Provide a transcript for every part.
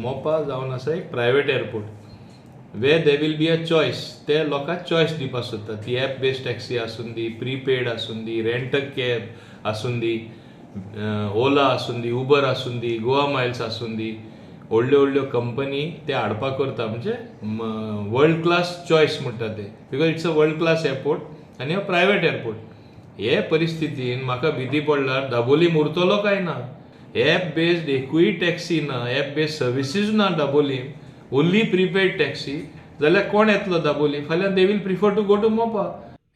मोपा जावन आसा एक private airport where there will be a choice. ते लोकांक चॉयस दिवपाक सोदतात. ती एप बेस्ड टॅक्सी आसूं दी, प्रीपेड आसूं दी, रेंट कॅब आसूं दी, ओला आसूं दी, उबर आसूं दी, गोवा मायल्स आसूं दी, व्हडल्यो व्हडल्यो कंपनी ते हाडपाक करता. म्हणजे वर्ल्ड क्लास चॉयस म्हणटा ते, because it's a world class airport आनी अ प्रायवेट एअरपोर्ट. हे परिस्थितीन म्हाका भिती पडल्यार दाबोलीम उरतलो काय ना. एप बेस्ड एकूय टॅक्सी ना, एप बेस्ड सर्विसीस ना दाबोलीम, ओन्ली प्रीपेड टॅक्सी जाल्यार कोण येतलो दाबोली? फाल्यां they will prefer to go to Mopa.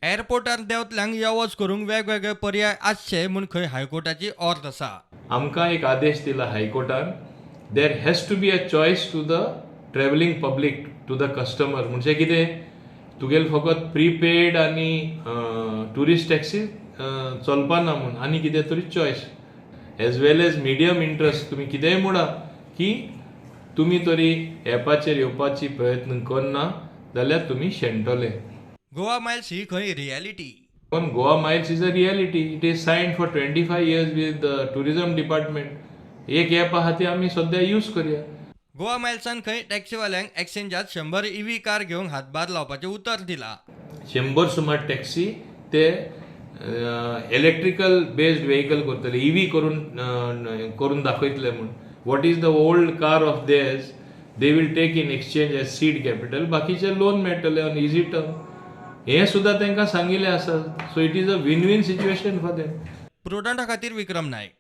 एअरपोर्टार देंवतल्यांक यो वच करूंक वेगवेगळे पर्याय आसचे म्हूण खंय हायकोर्टाची ऑर्द आसा. आमकां एक आदेश दिला हायकोर्टान, there has to be a choice to the travelling public, to the customer. म्हणजे कितें, तुगेले फकत प्रीपेड आनी ट्युरिस्ट टॅक्सी चलपाना म्हूण आनी कितें तरी choice as well as medium interest. तुमी कितेंय म्हणा की तुमी तरी एपाचेर येवपाची प्रयत्न करना जाल्यार तुमी शेणटले. गोवा मायल्स ही खंय रियलिटी. पण Goa Miles is a reality. It is signed for 25 years with the tourism department. एक एप आहा, ती आमी सद्या यूज करया. गोवा मायल्सान खंय टॅक्सीवाल्यांक एक्सचेंजात 100 ईव्ही कार घेवंक हातभार लावपाचें उतर दिलां. 100 सुमार टॅक्सी ते इलेक्ट्रिकल बेस्ड वेहिकल करतले, इवी करून दाखयतले म्हूण. What is the old car of theirs, they will take in exchange as seed capital. बाकीचे लोन मेळटले ऑन इजी टर्म, हें सुद्दां तांकां सांगिल्लें आसा. So it is a win win situation for them. प्रुडंटा खातीर विक्रम नायक.